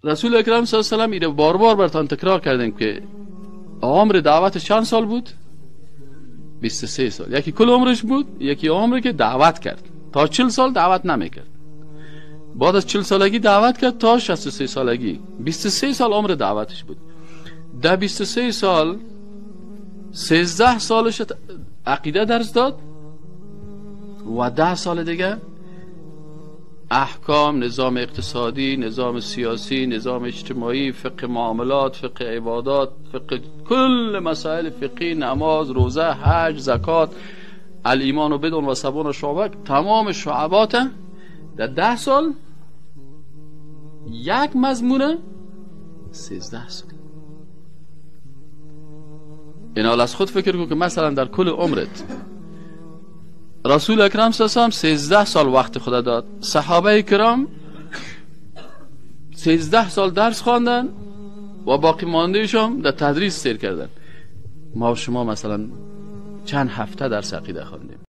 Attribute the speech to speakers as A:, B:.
A: رسول اکرم صلی الله علیه و سلم ایره بار بار برتان تکرار کردیم که عمر دعوت چند سال بود؟ 23 سال. یکی کل عمرش بود، یکی عمری که دعوت کرد. تا 40 سال دعوت نمیکرد. بعد از 40 سالگی دعوت کرد تا 63 سالگی. 23 سال عمر دعوتش بود. در 23 سال 13 سالش عقیده درس داد و 10 سال دیگه احکام، نظام اقتصادی، نظام سیاسی، نظام اجتماعی، فقه معاملات، فقه عبادات، فقه کل مسائل فقهی، نماز، روزه، حج، زکات، الایمان و بدون و سبون و شعبه، تمام شعبات در 10 سال یک مضمون 13 سال. این حال از خود فکر کن که مثلا در کل عمرت رسول اکرم صلی الله علیه و 13 سال وقت خدا داد، صحابه کرام 13 سال درس خواندن و باقی ماندهشان در تدریس سیر کردن. ما و شما مثلا چند هفته درس عقیده خواندیم.